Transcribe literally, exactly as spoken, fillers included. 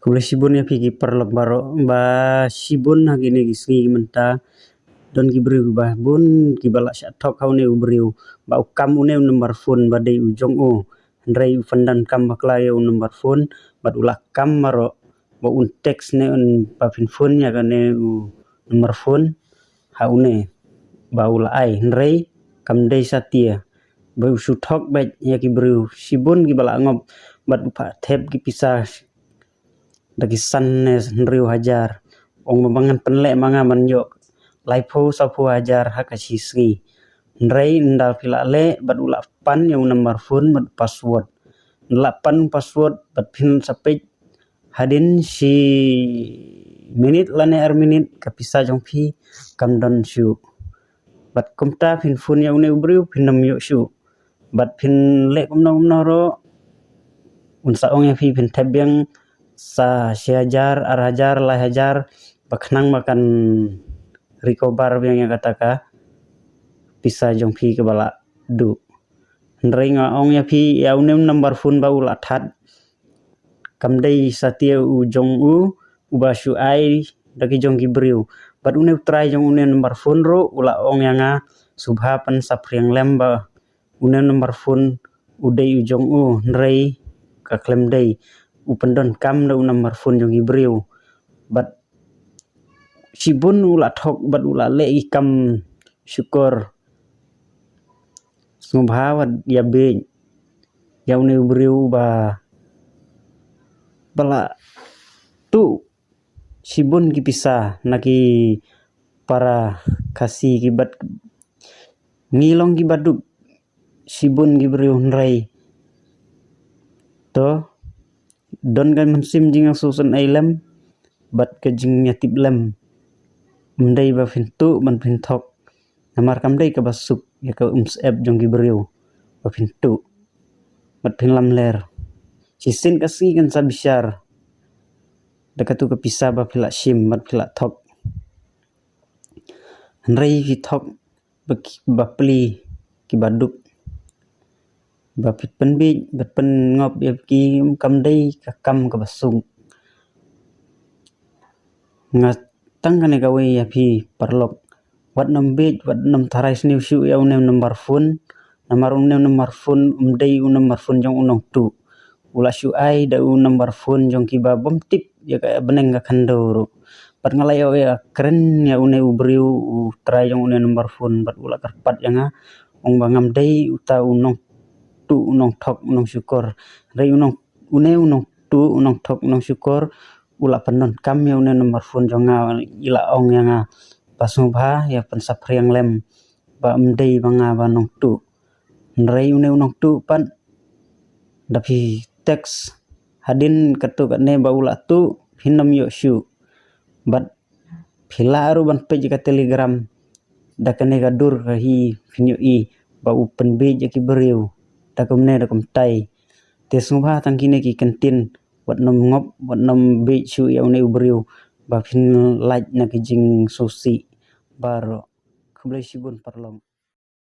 Khublei shibun ïa phi ki paralok baroh, ba shibun ha kine ki sngi ki mynta don ki briew ba bun kiba la shah thok ha une u briew ba u kam une u number phone ba dei u jong u. Hynrei u pyndonkam bakla ïa u number phone bad u la kam baroh ba un text ne un ba phin phone ïa kane u number phone ha une ba u la ai, hynrei kam dei satia. Ba u shu thok beit ïa ki briew, shibun kiba la ngop bad u phah thep ki pisa da ki san ne hynriew hajar. Ong ba ngan pynleh ma nga ban ïoh laiphew saphew hajar ha ka shi sngi. Hynrei ynda phi la leh bad u la pan ïa u number phone bad password. Ynda la pan password bad phin sa peit hadien shi minit lane ar minit ka pisa jong phi kam don shuh. Bad kumta phin phone ïa une u briew phin nym ïoh shuh. Bad phin leh kumno kumno ruh un sa ong ïa phi phin thep biang sa shi hajar, ar hajar, lai hajar ba khnang ba kan recover biang ïa kata ka pisa jong phi kaba la duh. Hynrei nga ong ïa phi ïa une u number phone ba u la that kam dei satia u jong u, uba shu ai da ki jong ki briew. Bad une u trai jong une number phone ruh u la ong ïa nga sngewbha pynsaphriang lem ba une number phone u dei u jong u, hynrei ka khlem dei, u pyndonkam da u number phone jong ki briew. Bad shibun u la thok bad u la leh ki kam shukor. Sngewbha wat ïa beit ïa une u briew ba ba la tuh shibun ki pisa na ki para Khasi ki bad ngi long kiba duk shibun ki briew, hynrei to don ka mynsiem jingïasngewsynei lem bad ka jingïatiplem. Ym dei ba phin tuh ban phin thok. Namar kam dei kaba suk ïa ka umsyep jong ki briew ba phin tuh bad phin lamler. Shisien ka sngi kan sa bishar da katu ka pisa ba phi la shim bad phi la thok. Hynrei phi thok ba ki, ba pli kiba duk ba phi pynbeit ba pynngop ïa ki, kam dei ka kam kaba suk. Nga tang kane kawei ïa phi paralok, wat nym beit, wat nym tharai sniew shuh ïa une u number phone. Namar une u number phone um dei u number phone jong u nongtuh. U la shu ai da u number phone jong kiba bym tip ïa ka bneng ka khyndew ruh. Bad nga la ïoh ïa kren ïa une u briew u trai jong une number phone bad u la kyrpad ïa nga, ong ba ngam dei uta u nongtuh u nongthok u nongshukor. Hynrei u nong, une u nongtuh u nongthok u nongshukor u la pyndonkam ïa une number phone jong nga, i la ong ïa nga ba sngewbha ïa pynsaphriang lem ba ym dei ba nga ba nongtuh. Hynrei une u nongtuh pat da phi text hadien katto katne ba u la tuh phin nym ïoh shuh. Bad phi lah ruh ban peit ïa ka Telegram da kane ka dur ka hi phin ïohi ba u pynbeit ïa ki briew da kumne da kumtai. Te sngewbha tang kine ki kyntien wat nym ngop, wat nym beit shuh ïa une u briew ba phin lait na ki jingsngewsih baroh. Khublei shibun paralok.